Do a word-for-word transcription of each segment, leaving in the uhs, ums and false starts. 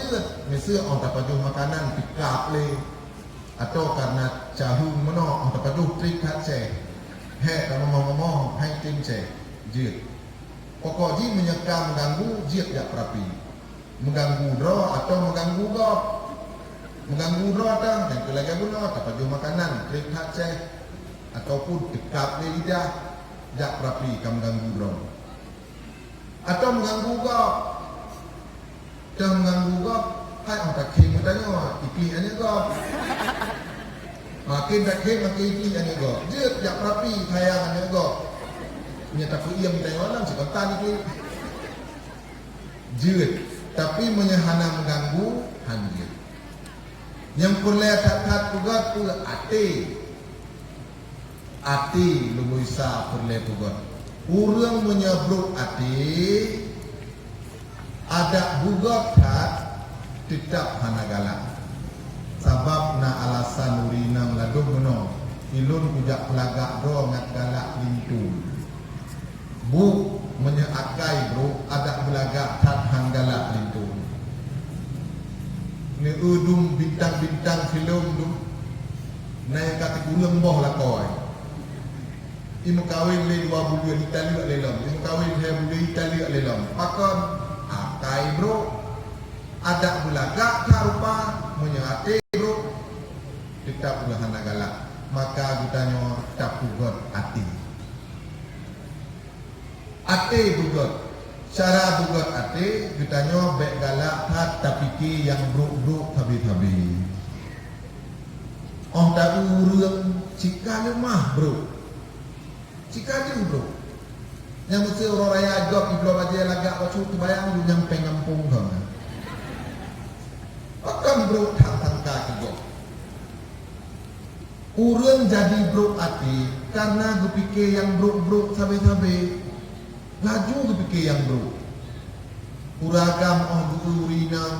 jeuet. Miseue 'oh tapajoh makanan, teuka lé. Atawa karna caheueng meunoe 'oh tapajoh trép that seh. Hék tamomoh-momoh, hai tem seh. Jeuet. Pokok jih meunyoe ka meuganggu, jeuet jak peurapi. Meuganggu droe atawa meuganggu gob. Meuganggu droe tan, nyang keu lagèe bunoe, tapajoh makanan, trép that seh. Ataupun teuka lé lidah, jak peurapi ka meuganggu droe. Atawa meuganggu gob. Teuh meuganggu gob, hai 'oh takhém geutanyoe, iklik aneuk gob. Makin takhém, makin iklik aneuk gob. Jeuet jak peurapi sayang aneuk gob. Nyan tapeuiem geutanyoe lam sikontan iklik. Jeuet, tapi meunyoe hana meuganggu, han jeuet. Nyang peureulèe that-that peugah peue até. Até lôn Isa peureulèe peugah. Ureueng meunyoe brok até, adak beugöt that, teutab hana galak. Sabab na alasan ureueng inong ladôm meunoe, ilôn kujak peulagak droe ngat galak linto. Bu, meunyoe akai brok, adak beulagak that han galak linto. Neu-eu dum bintang-bintang filem dum, na nyang ka teukureueng boh lakoe. Imeukawen lé dua buleuen italeuek lé lom, imeukawen lhèe buleuen italeuek lé lom. Pakon? Akai brok. Adak beulagak that rupa, meunyoe até brok, teutab ureueng hana galak. Maka geutanyoe tapeugöt até. Até beugöt. Cara beugöt até, geutanyoe bèk galak that tapike nyang brok-brok sabe-sabe. 'Oh ta-eu ureueng cit ka leumah brok. Cit ka jeuet brok. Nyang meusé uroe raya gob ibloe bajèe lagak bacut teubayang lôn nyang péng gampông kon. Pakon brok that sangka keu gob. Ureueng jadi brok até kareuna geupike nyang brok-brok sabe-sabe. Laju geupike nyang brok. Ureueng agam 'oh geu-eu ureueng inong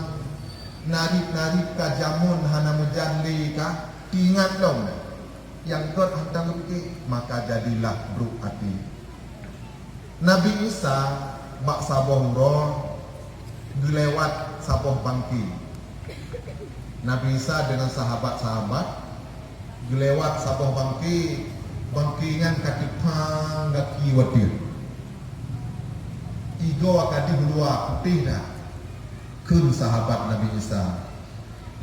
narit-narit ka jameun hana meujan lé ka, teuingat lom. Nyang göt hantom geupike, maka jadilah brok até. Nabi Isa bak saboh uroe geulewat saboh bangke. Nabi Isa deungon sahabat-sahabat geulewat saboh bangke, bangke nyan ka teupang gaki u ateueh. Igoe ka deuh luwa putéh that. Kheun sahabat Nabi Isa,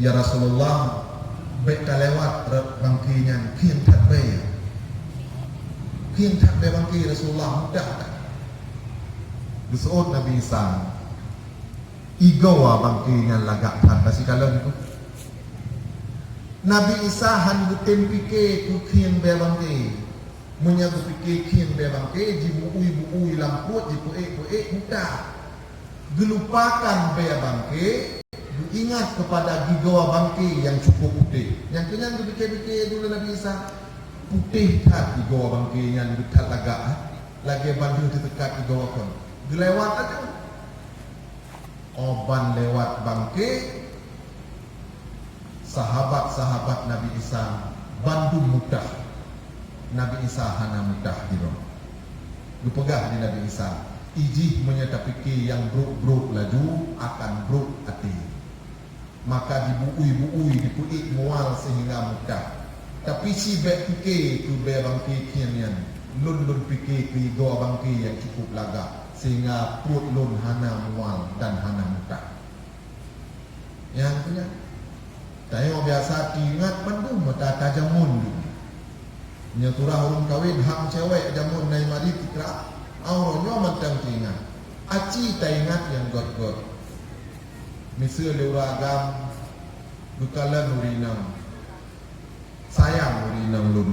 "Ya Rasulullah, bèk talewat rot bangke nyan, khieng that bèe. Khieng that bèe bangke Rasulullah, mudah that." Geuseuôt Nabi Isa, "Igoe bangke nyan lagak that, ka sikalon." Nabi Isa han geutem pike keu khieng bèe bangke. Meunyoe geupike khieng bèe bangke, jibuui-buui lam pruet, jipeuék-peuék buta. Geulupakan bèe bangke, geuingat keupada gigoe bangke nyang cukôp putéh. Nyang keu nyan geupike-pike lé Nabi Isa, putéh that gigoe bangke nyan, that lagak, lagèe ban deuh teuteukat gigoe kon. Geulewat laju. 'Oh ban lewat bangke, sahabat-sahabat Nabi Isa bandum mudah. Nabi Isa hana mudah jidroe. Geupeugah lé Nabi Isa, "Ijih meunyoe tapike nyang brok-brok laju akan brok até." Maka jibuui-buui, jipeuék mual seuhingga mudah. Tapi si bèk pike keu bèe bangke khieng nyan, lôn, lôn pike keu igoe bangke nyang cukôp lagak, seuhingga pruet lôn hana mual dan hana mudah. Nyang keu nyan, tanyoe biasa teuingat bandum mata tajameun dum. Nyoe surah ureueng kawén ham cewek jameun nai marit tikra, uroe nyoe mantong teuingat. Aci taingat nyang göt-göt. Miseue lé ureueng agam geukalon ureueng inong, sayang ureueng inong lôn.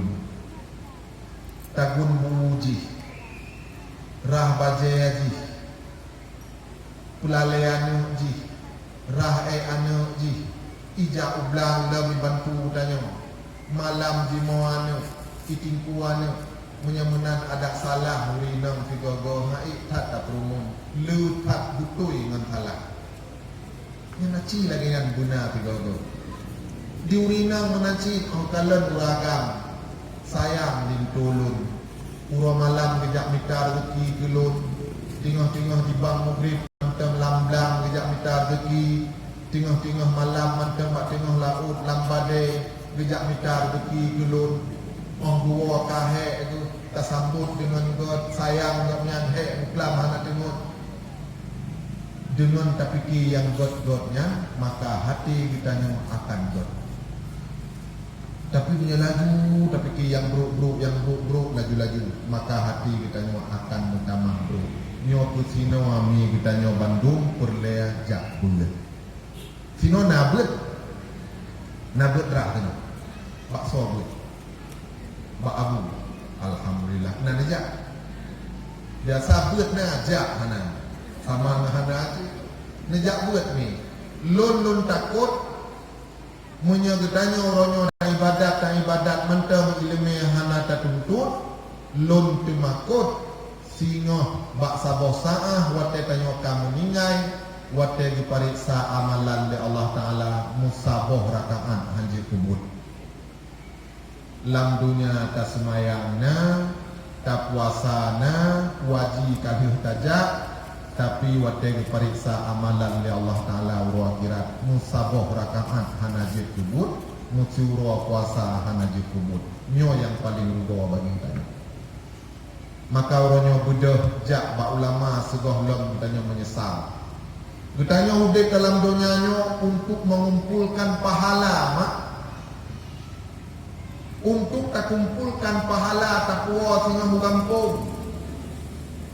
Tagun bu jih, rhah bajèe jih, peulalèe aneuk jih, rhah èk aneuk jih, ijak u blang lom ibantu tanyoe. Malam jimoe aneuk, itingku aneuk, meunyoe meunan adak salah ureueng inong sigoe-goe, han ék that tapeurumoh, le that beutôi ngon salah. Nyan aci lagèe nyan beuna sigoe-goe. Di ureueng inong meunan cit 'oh kalon ureueng agam, sayang linto lôn. Uroe malam geujak mita reuzeki keu lôn, teungoh-teungoh jibang mugrib mantong lam blang geujak mita reuzeki. Teungoh-teungoh malam mantong bak teungoh laôt lam badée geujak mita reuzeuki keu lôn. Óh geuwoe ka hék geuh tasambot deungon gét, sayang gobnyan hék buklam hana teungeut. Deungon tapike nyang gét-gét nyan, maka até geutanyoe akan gét. Tapi meunyoe laju tapike nyang brok-brok, nyang brok-brok, laju-laju, maka até geutanyoe akan meutamah brok. Nyoe keuh sinoe mi geutanyoe bandum peureulée jak beuet. Sinoe na beuet, na beuet rah sinoe. Bak soe beuet? Bak Abu. Alhamdulillah, na neujak. Biasa beuet na jak hana. Sama ngon hana cit. Neujak beuet mi. Lôn, lôn takot, meunyoe geutanyoe uroe nyoe taibadat, taibadat mantong iéleumé hana tatuntut, lôn teumakot singoh bak saboh saát watée tanyoe ka meuninggai, watée geupareksa amalan lé Allah Taala meusaboh rakaat hana jeuet keubuet. Lam donya taseumayang na, tapuasa na, haji ka lheueh tajak, tapi watée geupareksa amalan lé Allah Taala uroe akhirat, meusaboh rakaat hana jeuet keubuet, meusiuroe puasa hana jeuet keubuet. Nyoe nyang paleng rugoe bagi geutanyoe. Maka uroe nyoe beudôh jak bak ulama sigohlom geutanyoe meunyeusal. Geutanyoe udeb dalam donya nyoe untuk mengumpulkan pahala, mak. Untuk takumpulkan pahala tapuwoe singoh u gampông.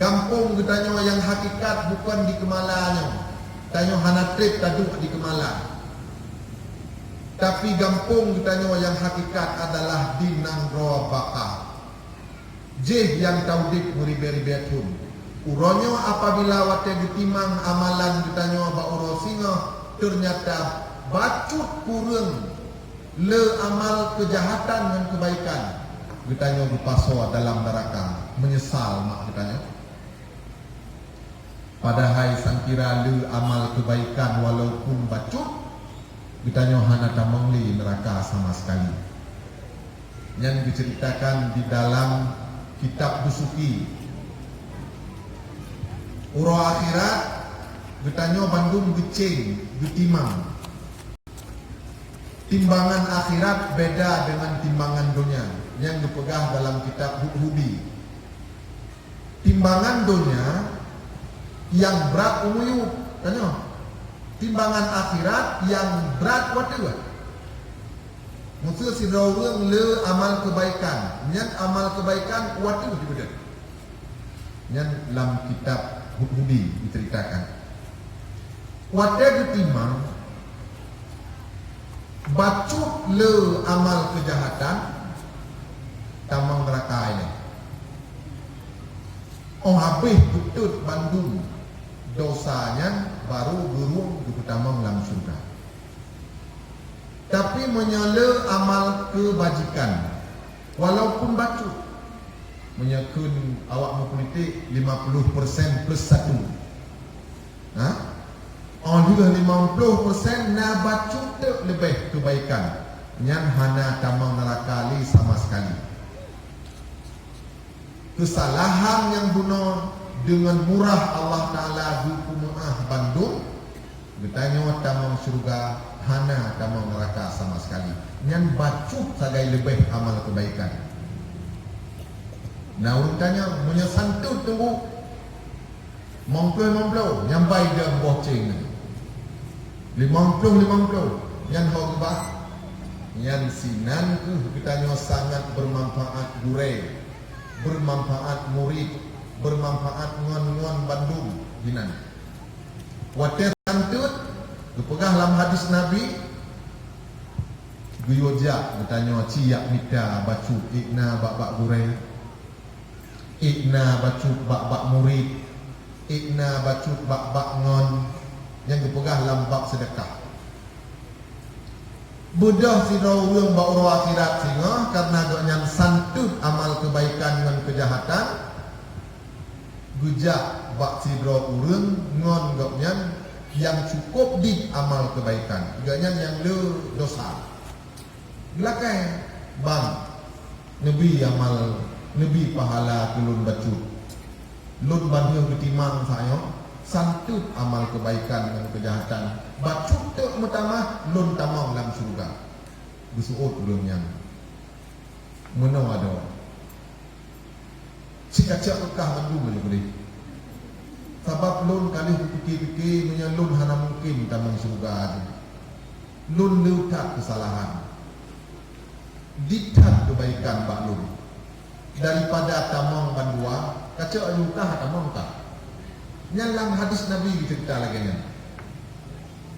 Gampông geutanyoe nyang hakikat bukon di Keumala nyoe. Tanyoe hana treb taduek di Keumala. Tapi gampông geutanyoe nyang hakikat adalah di nanggroe baka. Jih nyang taudeb meuribée-ribée thon. Uroe nyoe apabila watée geutimang amalan geutanyoe bak uroe singoh, teunyata bacut kureueng le amal keujahatan ngon keubaikan, geutanyoe geupasoe dalam neuraka, meunyeusal mak geutanyoe. Padahai sangkira le amal keubaikan walaupun bacut, geutanyoe hana tamong lé neuraka sama sekali. Nyan geuceuritakan di dalam kitab Dusuki. Uroe akhirat, geutanyoe bandum geuceng, geutimang. Timbangan akhirat beda deungon timbangan donya nyang geupeugah dalam kitab Hud-, Hudi. Timbangan donya nyang brat u miyueb, tanyoe. Timbangan akhirat nyang brat u ateueh. Meuseu sidroe ureuëng le amal keubaikan, nyan amal keubaikan u ateueh dibeudôh. Nyan lam kitab Hud-, Hudi diceuritakan. Watée geutimang, bacut le amal keujahatan, tamong neuraka ilée. Óh habéh geutot bandum dosa nyan, barô geurueng geupeutamong lam syeuruga. Tapi meunyoe le amal keubajikan, walaupun bacut, meunyoe kheun awak meupolitik lima puluh persen plus satu, ha? Óh lheueh limong ploh persen na bacut teuk leubeh keubaikan, nyan hana tamong neuraka lé sama sekali. Keusalahan nyang bunoe deungon murah Allah Taala geupeumeuáh bandum, geutanyoe tamong syeuruga, hana tamong neuraka sama sekali. Nyan bacut sagai leubeh amal keubaikan. Na ureuëng tanyong, meunyoe santot teungku, limong ploh limong ploh, nyang bai deuh boh ceng nyan. Limong ploh limong ploh, nyan ho geuba. Nyan sinan kheueh geutanyoe sangat beumanfaat gurée, beumanfaat murit, beumanfaat ngon-ngon bandum dinan. Watée santot, geupeugah lam hadis Nabi, geuyue jak geutanyoe ci jak mita bacut, ék na bak-bak gurée, ék na bacut bak-bak murit, ék na bacut bak-bak ngon, nyang geupeugah lam bab seudeukah. Beudôh sidroe ureuëng bak uroe akhirat singoh, kareuna gobnyan santot amal keubaikan ngon keujahatan, geujak bak sidroe ureuëng ngon gobnyan nyang cukôp dit amal keubaikan, gobnyan nyang le dosa. Geulakée, "Bang, neubi amal, neubi pahala keu lôn bacut. Lôn ban lheueh geutimang saát nyoe, Santeuet amal keubaikan ngon keujahatan, bacut teuk meutamah lôn tamong lam syeuruga. Geuseuôt ureuëng nyan. Meunoe adoe. Sikacak Meukah mandum laju keudeh. Sabab lôn ka lheueh kupike-pike meunyoe lôn hana mungken tamong syeuruga laju. Lôn le that keusalahan. Ditat keubaikan bak lôn. Daripada tamong bandua, kacok lôn kah tamong kah. Nyan lam hadis Nabi geuceurita lagée nyan.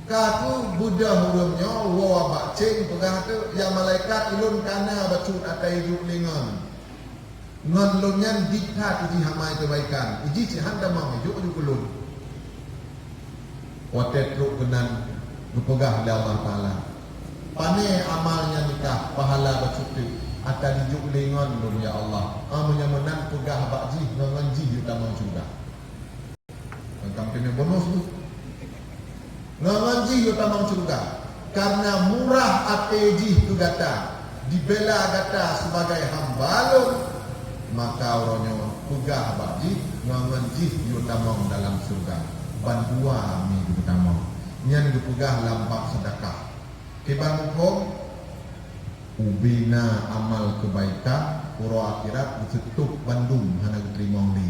Ka keuh beudôh ureuëng nyoe woe bak céng peugah teuk, "Ya malaikat, ulôn kana bacut ata ijuk lé ngon. Ngon lôn nyan ditat jih amai keubaikan, jih cit han tamong ijuk ju keu lôn." Watée trok keunan geupeugah lé Allah Taala, "Pané amal nyan nikah pahala bacut teuk ata ijuk lé ngon lôn, ya Allah? Ah, meunyoe meunan peugah bak jih ngon, ngon jih yue tamong syeuruga." Kan kampanye bonus tu. Ngon, ngon jih yue tamong syeuruga. Karena murah até jih keu gata, dibela gata sebagai hamba lôn, maka uroe nyoe peugah bak jih, ngon, ngon jih yue tamong dalam syeuruga. Bandua mi geutamong. Nyan geupeugah lam bab seudeukah. Kiban muphom, ubena amal keubaikan, uroe akhirat geuseutôb bandum hana geuteurimong lé.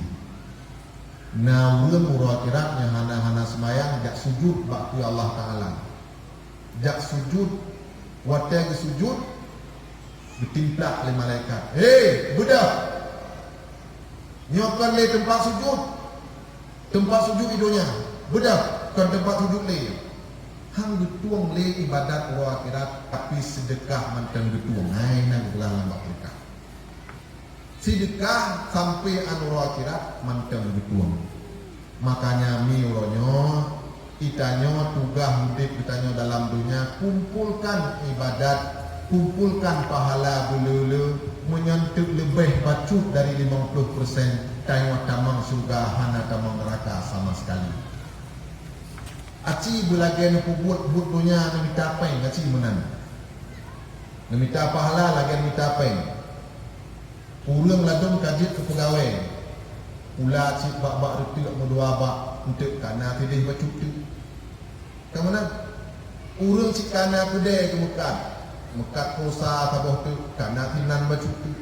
Na ureuëng uroe akhirat nyang hana-hana seumayang jak sujut bak keu Allah Taala. Jak sujut, watée geusujut, geutimplak lé malaikat, "Hei, beudôh! Nyoe kon lé teumpat sujut! Teumpat sujut i donya, beudôh! Kon teumpat sujut lé!" Han geutueng lé ibadat uroe akhirat, tapi seudeukah mantong geutueng. Hai, na geupeugah lam bab seudeukah. Seudeukah sampoe an uroe akhirat mantong geutueng. Makanya mi uroe nyoe, geutanyoe tugaih udeb geutanyoe dalam donya, kumpolkan ibadat, kumpolkan pahala beuleu-leu, meunyoe teuk leubeh bacut dari limong ploh persen, tanyoe tamong syeuruga hana tamong neuraka sama sekali. Aci beulagée neupeubuet buet donya neumita péng, aci meunan. Neumita pahala lagée neumita péng. Ureuëng ladôm ka jeuet keu peugawée, pula cit bak-bak reuteuek meudua bak, eunteuk kana sideh bacut teuk. Ka meunan, ureuëng cit kana keudée geumeukat, meukat pulsa saboh teuk, kana sinan bacut teuk.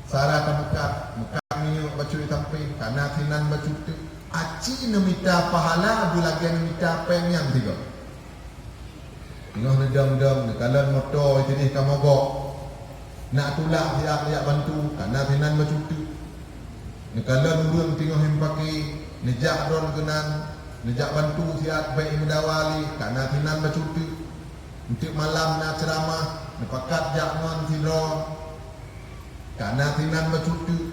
Sara ka meukat, meukat minyeuk bacut sampé, kana sinan bacut teuk. Aci neumita pahala beulagée neumita péng nyan sigoe. Teungoh neudong-dong, neukalon moto sideh ka mogok. Nak tulak siat jak bantu, kana sinan bacut teuk. Neukalon ureuëng teungoh meupaké, neujak droen keunan, neujak bantu siat bék meudawa lé, kana sinan bacut teuk. Eunteuk malam na ceuramah, neupakat jak ngon sidroe, kana sinan bacut teuk.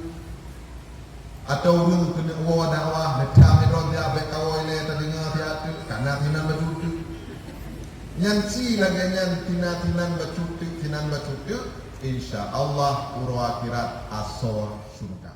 Atawa ureuëng keuneuk woe dakwah, neutam sidroe jak bék kawoe ilée tadeungoe siat teuk, kana sinan bacut teuk. Nyan ci lagée nyan sinan-sinan bacut teuk, sinan bacut teuk, insya Allah uroe akhirat asoe syeuruga.